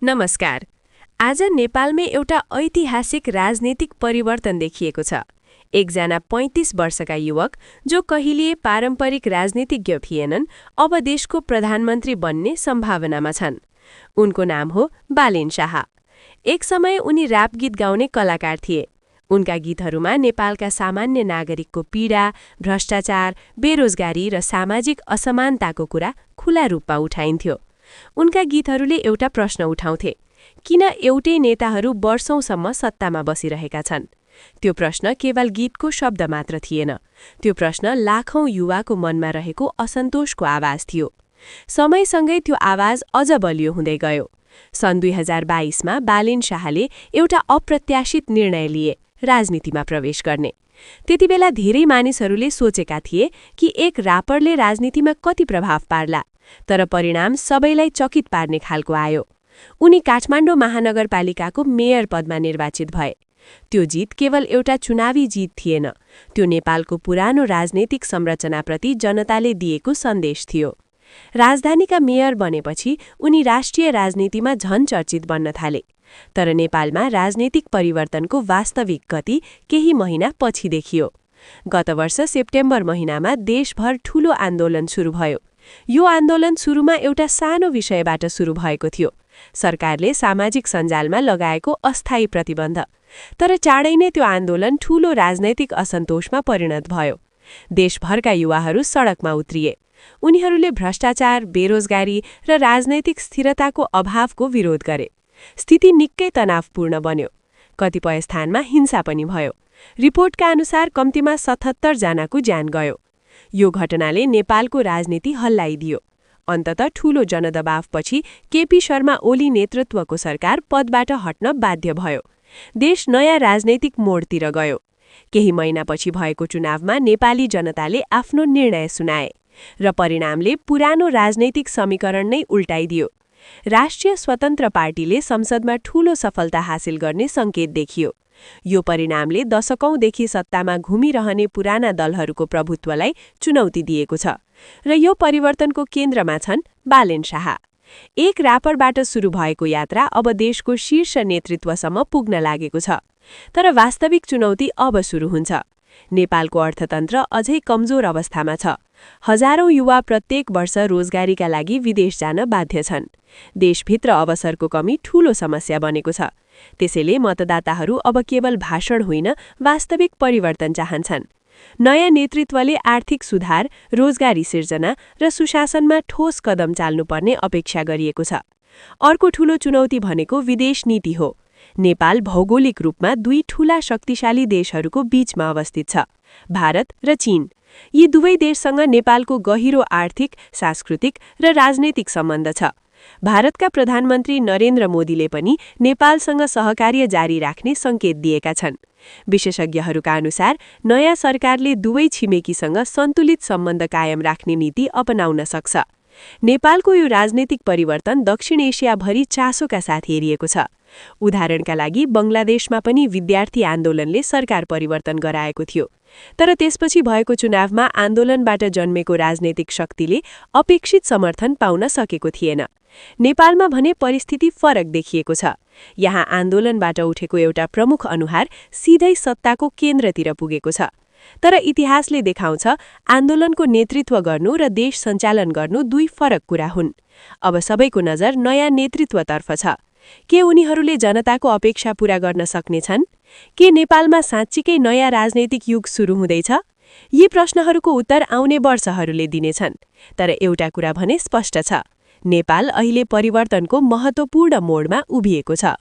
नमस्कार। आज नेपालमै एउटा ऐतिहासिक राजनीतिक परिवर्तन देखिएको छ। एकजना 35 वर्षका युवक जो कहिल्यै पारम्परिक राजनीतिज्ञ थिएनन्, अब देशको प्रधानमन्त्री बन्ने सम्भावनामा छन्। उनको नाम हो बालेन शाह। एक समय उनी र्याप गीत गाउने कलाकार थिए। उनका गीतहरूमा नेपालका सामान्य नागरिकको पीडा, भ्रष्टाचार, बेरोजगारी र सामाजिक असमानताको कुरा खुला रूपमा उठाइन्थ्यो। उनका गीतहरूले एउटा प्रश्न उठाउँथे, किन एउटै नेताहरू वर्षौंसम्म सत्तामा बसिरहेका छन्? त्यो प्रश्न केवल गीतको शब्द मात्र थिएन, त्यो प्रश्न लाखौं युवाको मनमा रहेको असन्तोषको आवाज थियो। समयसँगै त्यो आवाज अझ बलियो हुँदै गयो। सन् 2022मा बालेन शाहले एउटा अप्रत्याशित निर्णय लिए, राजनीतिमा प्रवेश गर्ने। त्यतिबेला धेरै मानिसहरूले सोचेका थिए कि एक र्यापरले राजनीतिमा कति प्रभाव पार्ला, तर परिणाम सबैलाई चकित पार्ने खालको आयो। उनी काठमाडौँ महानगरपालिकाको मेयर पदमा निर्वाचित भए। त्यो जित केवल एउटा चुनावी जित थिएन, त्यो नेपालको पुरानो राजनैतिक संरचनाप्रति जनताले दिएको सन्देश थियो। राजधानीका मेयर बनेपछि उनी राष्ट्रिय राजनीतिमा झन चर्चित बन्न थाले। तर नेपालमा राजनीतिक परिवर्तनको वास्तविक गति केही महिना पछि देखियो। गत वर्ष सेप्टेम्बर महिनामा देशभर ठूलो आन्दोलन सुरु भयो। यो आन्दोलन सुरुमा एउटा सानो विषयबाट सुरु भएको थियो, सरकारले सामाजिक सञ्जालमा लगाएको अस्थायी प्रतिबन्ध। तर चाँडै नै त्यो आन्दोलन ठूलो राजनैतिक असन्तोषमा परिणत भयो। देशभरका युवाहरू सडकमा उत्रिए। उनीहरूले भ्रष्टाचार, बेरोजगारी र राजनैतिक स्थिरताको अभावको विरोध गरे। स्थिति निकै तनावपूर्ण बन्यो। कतिपय स्थानमा हिंसा पनि भयो। रिपोर्टका अनुसार कम्तीमा 77 जनाको ज्यान गयो। यो घटनाले नेपालको राजनीति हल्लाइदियो। अन्ततः ठूलो जनदबावपछि केपी शर्मा ओली नेतृत्वको सरकार पदबाट हट्न बाध्य भयो। देश नयाँ राजनैतिक मोडतिर गयो। केही महिनापछि भएको चुनावमा नेपाली जनताले आफ्नो निर्णय सुनाए र परिणामले पुरानो राजनैतिक समीकरण नै उल्टाइदियो। राष्ट्रिय स्वतन्त्र पार्टीले संसदमा ठूलो सफलता हासिल गर्ने संकेत देखियो। यो परिणामले दशकौंदेखि सत्तामा घुमिरहने पुराना दलहरूको प्रभुत्वलाई चुनौती दिएको छ र यो परिवर्तनको केन्द्रमा छन् बालेन शाह। एक र्यापरबाट सुरु भएको यात्रा अब देशको शीर्ष नेतृत्वसम्म पुग्न लागेको छ। तर वास्तविक चुनौती अब सुरु हुन्छ। नेपालको अर्थतन्त्र अझै कमजोर अवस्थामा छ। हजारौं युवा प्रत्येक वर्ष रोजगारीका लागि विदेश जान बाध्य छन्। देशभित्र अवसरको कमी ठूलो समस्या बनेको छ। त्यसैले मतदाताहरू अब केवल भाषण होइन, वास्तविक परिवर्तन चाहन्छन्। नयाँ नेतृत्वले आर्थिक सुधार, रोजगारी सिर्जना र सुशासनमा ठोस कदम चाल्नुपर्ने अपेक्षा गरिएको छ। अर्को ठूलो चुनौती भनेको विदेश नीति हो। नेपाल भौगोलिक रूपमा दुई ठूला शक्तिशाली देशहरूको बीचमा अवस्थित छ, भारत र चीन। यी दुवै देशसँग नेपालको गहिरो आर्थिक, सांस्कृतिक र राजनैतिक सम्बन्ध छ। भारतका प्रधानमन्त्री नरेन्द्र मोदीले पनि नेपालसँग सहकार्य जारी राख्ने संकेत दिएका छन्। विशेषज्ञहरूका अनुसार नयाँ सरकारले दुवै छिमेकीसँग सन्तुलित सम्बन्ध कायम राख्ने नीति अपनाउन सक्छ। नेपालको यो राजनैतिक परिवर्तन दक्षिण एसियाभरि चासोका साथ हेरिएको छ। उदाहरणका लागि बङ्गलादेशमा पनि विद्यार्थी आन्दोलनले सरकार परिवर्तन गराएको थियो। तर त्यसपछि भएको चुनावमा आन्दोलनबाट जन्मेको राजनैतिक शक्तिले अपेक्षित समर्थन पाउन सकेको थिएन। नेपालमा भने परिस्थिति फरक देखिएको छ। यहाँ आन्दोलनबाट उठेको एउटा प्रमुख अनुहार सिधै सत्ताको केन्द्रतिर पुगेको छ। तर इतिहासले देखाउँछ आन्दोलनको नेतृत्व गर्नु र देश सञ्चालन गर्नु दुई फरक कुरा हुन्। अब सबैको नजर नयाँ नेतृत्वतर्फ छ। के उनीहरूले जनताको अपेक्षा पूरा गर्न सक्नेछन्? के नेपालमा साँच्चीकै नयाँ राजनैतिक युग सुरु हुँदैछ? यी प्रश्नहरूको उत्तर आउने वर्षहरूले दिनेछन्। तर एउटा कुरा भने स्पष्ट छ, नेपाल अहिले परिवर्तनको महत्त्वपूर्ण मोडमा उभिएको छ।